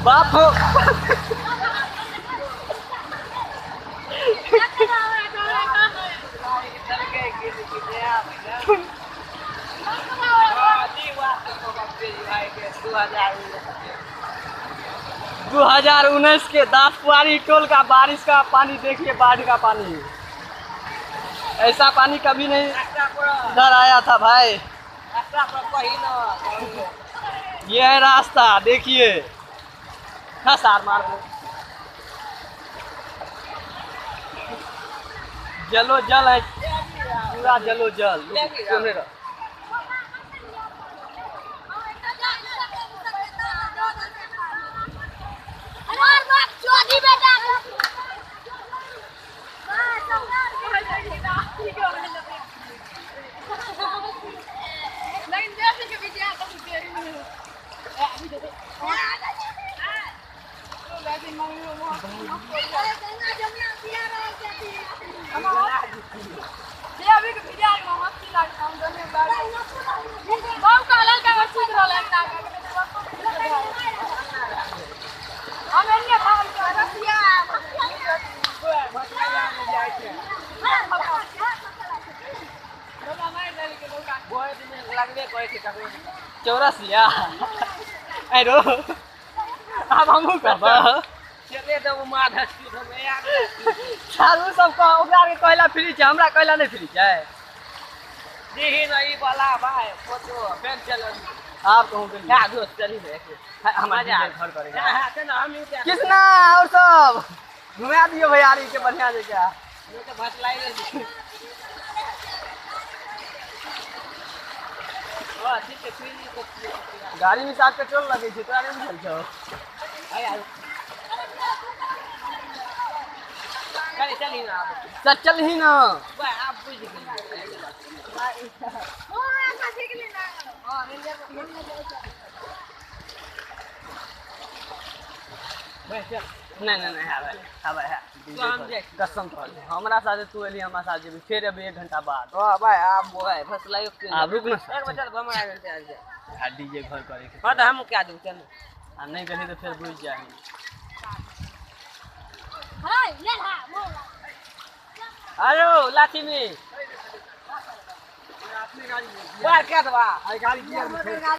बाप हो दू 2019 के दासपुआरी टोल का बारिश का पानी देखिए, बाढ़ का पानी। ऐसा पानी कभी नहीं इधर आया था भाई। ये है रास्ता, देखिए। हाँ सार मार दो। जलो जल है पूरा, जलो जल। चौरसिया अरे अब हमहूँ कहब चारू सब ओकरा के कहला फ्री छै, हमरा कहला नहीं फ्री छै। आप कहूँ कृष्णा और सब घुमा दियो भैयारी के बढ़िया जगह। गाड़ी में साथ पेट्रोल लगे छै, तोरा नहीं बुझल छौ। चल चल ही ना। नहीं नहीं नहीं आवे है कसम हमरा साथे तू एली, हमरा साथ जेबी फिर अभी 1 घंटा बाद। ओ भाई आप भाई फसलाई आप रुक ना, आ डीजे घर करे के। हां त हम क्या दू चल, आ नहीं गली तो फिर बुझ जाए। हां ले ला मोला। अरे लाठी में अपनी गाड़ी बाहर क्या दबा गाड़ी।